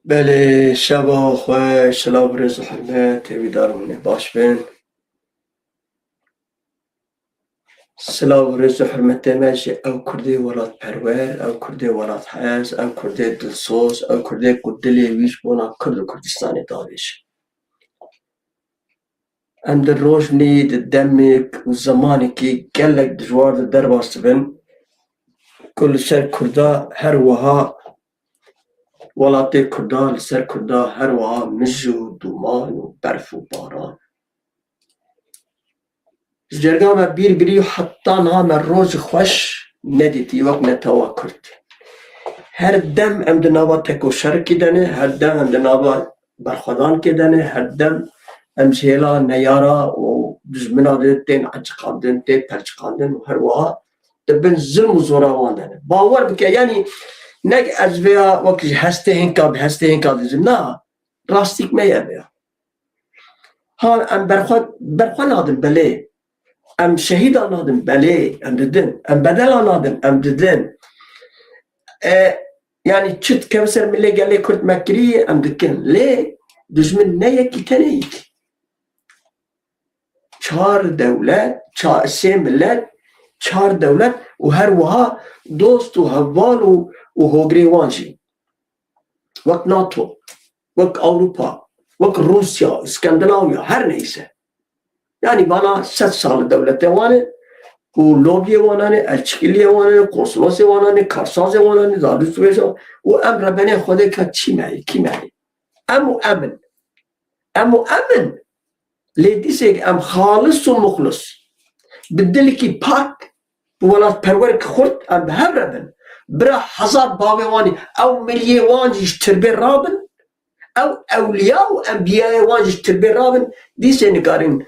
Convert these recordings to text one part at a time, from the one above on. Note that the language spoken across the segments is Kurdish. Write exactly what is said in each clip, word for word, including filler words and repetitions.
Belê, şeva xweş, silav, rêz û hurmet, hêvîdar hûn ê baş bin. Silav, rêz û hurmetê me ji ew Kurdê welatperwer, ew Kurdê welathez, ew Kurdê dilsoz, ew Kurdê ku dilê wî ji bona Kurd û Kurdistanê davêje. Em di rojnê, di demek û zemanekî gelek dijwar de derbas dibin ku li ser Kurda her wiha, welatê Kurda li ser Kurda her wiha mij û dûman û berf û baran. Ji cerga me bîr birî heta niha me roj xweş nedîtî wek netewa Kurd. Her dem em di nava tekoşerikî de ne, her dem em di nava berxwedankê de ne, her dem em ji hêla neyara û dijmina de tên eciqandin, tên perçiqandin û her wiha di bin zilm û zora wan de ne. Bawer bike, yanî nek ez vêya wek ji hestê hinka bi hestê hinka dizim. Na, rastîk me ye vêya. Ha, em berxwe, berxwe nadin, belê. Em şehîda nadin, belê, em didin. Em bedela nadin, em didin. E, yanî çi dikeve ser milê gelê Kurd me kirî, em dikin. Lê dijmin ne yekî, tenê yekî. Çar dewlet, ça-, sê milet, çar dewlet û her wiha dost û heval û, û hogirê wan jî. Wek NATO, wek Ewropa, wek Rûsya, Skandinavya, her neyse. Yanî vana sed sal dewletê wan e û lobiyê wan e, elçikiliyê wan e, konsolosê wan e, karsazê wan e, dadûstûbêja û em rebenê xwedê ka çî me ye, kî me ye. Em û em in. Em û em in. Lê dîsek em xalis û muxlis, bi dilekî pak, bi welatperwerek xurt em bi hev re bin. Bira hezar bavê wan ê, ew miriyê wan jî ji tirbê rabin, ew ewliya û enbiyayê wan jî ji tirbê rabin, dîsê nikarin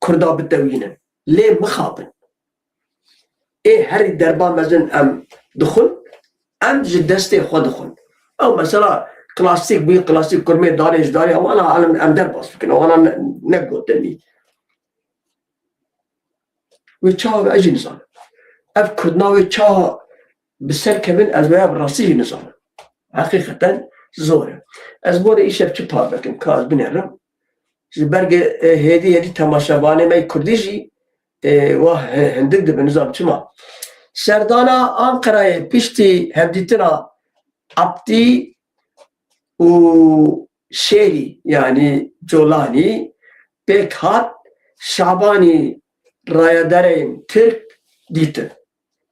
Kurda bitewînin. Lê mixabin. Ê herî derba mezin em dixwin, em ji destê xwe dixwin. Ew mesela klasîk bû, klasîk kurmê darê ji dariya wan a, em, em derbas bikin. Wana ne, ne gotinî. Wê çawa be, ez jî nizanim. Ev Kurdina wê çawa bi ser kevin, ez vêya bi rastî jî nizanim. Heqîqeten zor e. Ez bo re îşev çi par bikim, ka ez binêrim. Ji ber ge-, e, hêdî hêdî temaşevanê me yê Kurdî jî, e, wa hi-, hindik dibin, nizam çima. Serdana Anqerayê piştî hevdîtina Abdî û Şêrî, yanî Colanî, pêk hat, Şabanî rayedarên Tirk dîtin.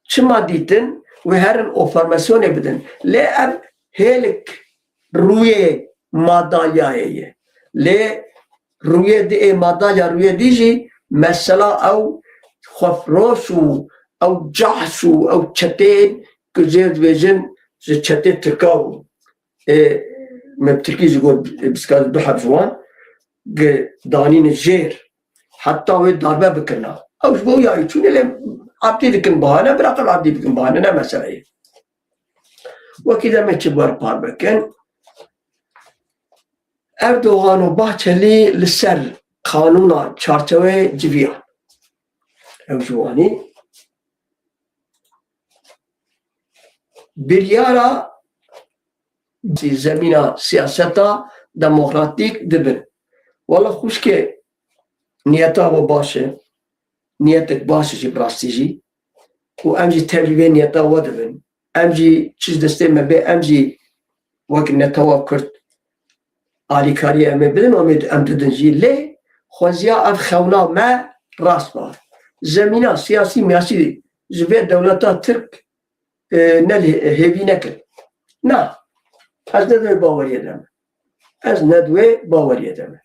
Çima dîtin? Wê herin offermasyonê bidin. Lê ev hêlik rûyê madalyayê ye. Lê rûyê di ê madalya rûyê dî jî mesela ew xwefiroş û ew cahş û ew çeteyên ku jê dibêjin ji çetê Tirka bû. Ê, me bi Tirkî jî got, biskaz du heb ji wan gi danîne jêr. Heta wê darbe bikirina. Ew ji bo yayî çûne lê Abdî dikin bahane, biraqin Abdî dikin bahane, ne mesele ye. Wekî demê çi ber par bikin. Erdogan û Bahçelî li ser qanûna çarçeweyê civiyan. Ew ji wanî biryara zemîna siyaseta demokratîk dibin. Wala xwişkê niyeta we baş e. Niyetek baş e jî bi rastî jî. Û em jî tevlî vê niyeta we dibin. Em jî çi ji destê me bê, em jî wek netewa Kurd alîkariyê em ê bidin, em ê, em didin jî. Lê xweziya ev xewna me rast ba. Zemîna siyasî miyasî ji vê dewleta Tirk, e, ne lê-, hêvî nekin. Na, ez ne di wê baweriyê de me. Ez ne di wê baweriyê de me.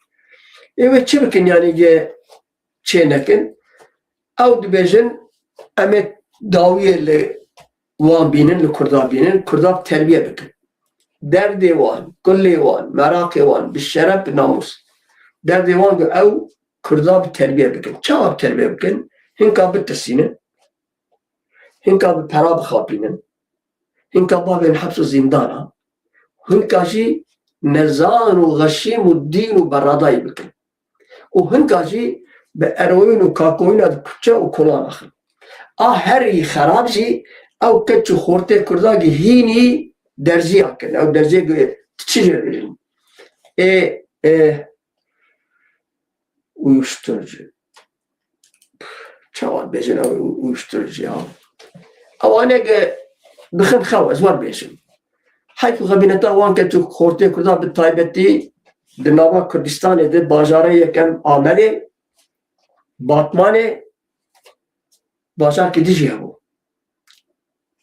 Ê wê çi bikin, yanî ge çê nekin? Ew dibêjin, em ê dawiyê li wan bînin, li Kurda bînin, Kurda bi terbiye bikin. Derdê wan, kulê wan, meraqê wan, bi şeref, bi namûs. Derdê wan ku ew Kurda bi terbiye bikin. Çawa bi terbiye bikin? Hinka bitirsînin, hinka bi pera bixapînin, hinka bavên heps û zîndana, hinka jî nezan û xeşîm û dîn û beradayî bikin. Û hinka jî bi eroyîn û kakoyîna di kuçe û kolan axin. A herî xerab jî ew keç û xortê Kurda gi hînî derziya kin. Ew derziyê gi Çi jê bêjin? Ê, ê, uyuşturucu. Çawa bêjin ew uyuşturucu ya? Ewanê ge bixin xew, ez wer bêjim. Heyf û xebîneta wan ke tu xortê Kurda bi taybetî di nava Kurdistanê de bajarê yekem Amedê, Batmanê, bajarkî dijî hebû.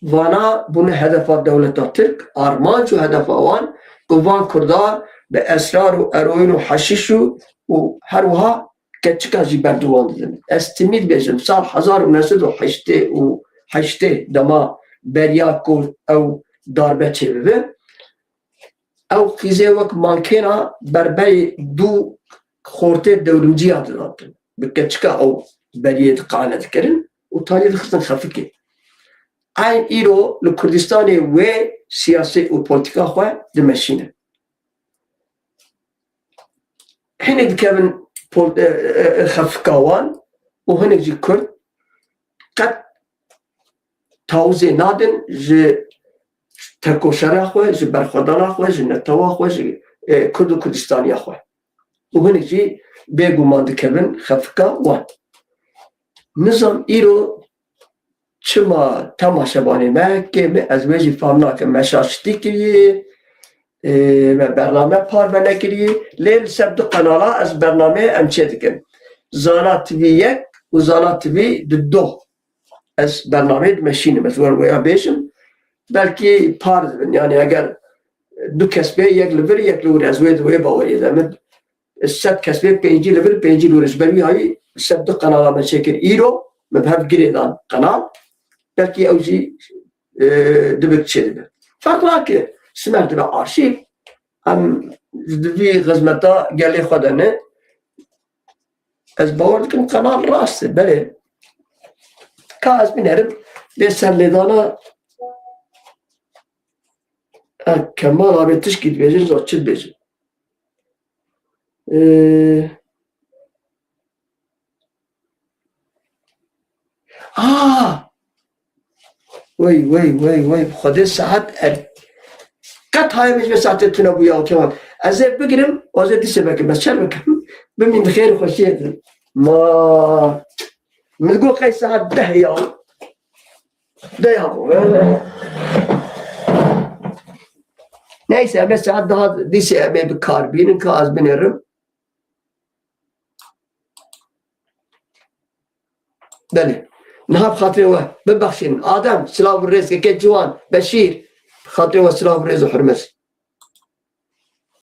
Vana bûne hedefa dewleta Tirk, armanc û hedefa wan ku van Kurda bi esrar û eroîn û heşîş û, û her wiha keçika jî berdu wan didin. Ez timî dibêjim, sal hezar û neh sed û heştê û heştê dema beriya ku ew darbe çêbibe, ew qîzê wek mankêna berberê du xortê dewrimciya didatin. Bi keçika ew beriyê diqane dikirin û tanî dixistin xefikê. Eyn îro li Kurdistanê wê siyasê û polîtîka xwe dimeşîne. Hinek dikevin pol-, e, e, e, xefika wan û hinek jî Kurd qet tawizê nadin ji tekoşera xwe, ji berxwedana xwe, ji netewa xwe, ji, e, Kurd û Kurdistaniya xwe. Û hinek jî bêguman dikevin xefika wan. Nizam îro çima temaşevanê me kêm e, ez wê jî fam nakim. Me şaşitî kiriye, e, me bername parve nekiriye. Lê li ser du qenala ez bernameyê em çê dikin. Zana T V yek û Zana T V du. Ez bernameyê dimeşînim, ez wer wêya bêjim. Belkî par dibin. Yani eger du kes bê, yek li vir, yek li wir, ez wê, wê baweriyê de min sed kes bê, pêncî li vir, pêncî li wir. Ji ber wî hayî ser du qenala me çêkir. Îro me bi hev girê dan qenal. Belkî ew jî, e, dibe çêdibe. Ferq nake, simer dibe arşîv. Em di vî xizmeta gelê xwe de ne. Ez bawer dikim qenal rast e, belê. Ka ez binerim, bê serlêdana, e, Kemal abi tişkî dibêjin, zor çi dibêjin. Ee, aa! Wey, wey, wey, wey, Xwedê saet er-, qet hayê min ji vê saetê tune bû ya Kemal. Ez ê bigirim, ez ê dîsê vekim, ez çer bikim? Bimîn di xêr û xweşiyê de. Ma, min got qey saet deh ya. Deh ya bû. Neyse, em ê saet daha dîsê em ê bi kar bînin ka ez binêrim. Belê. Niha bi xatirê we bibexşînin. Adem, silav û rêz, kekê ciwan, Beşîr, bi xatirê we silav û rêz û hurmet.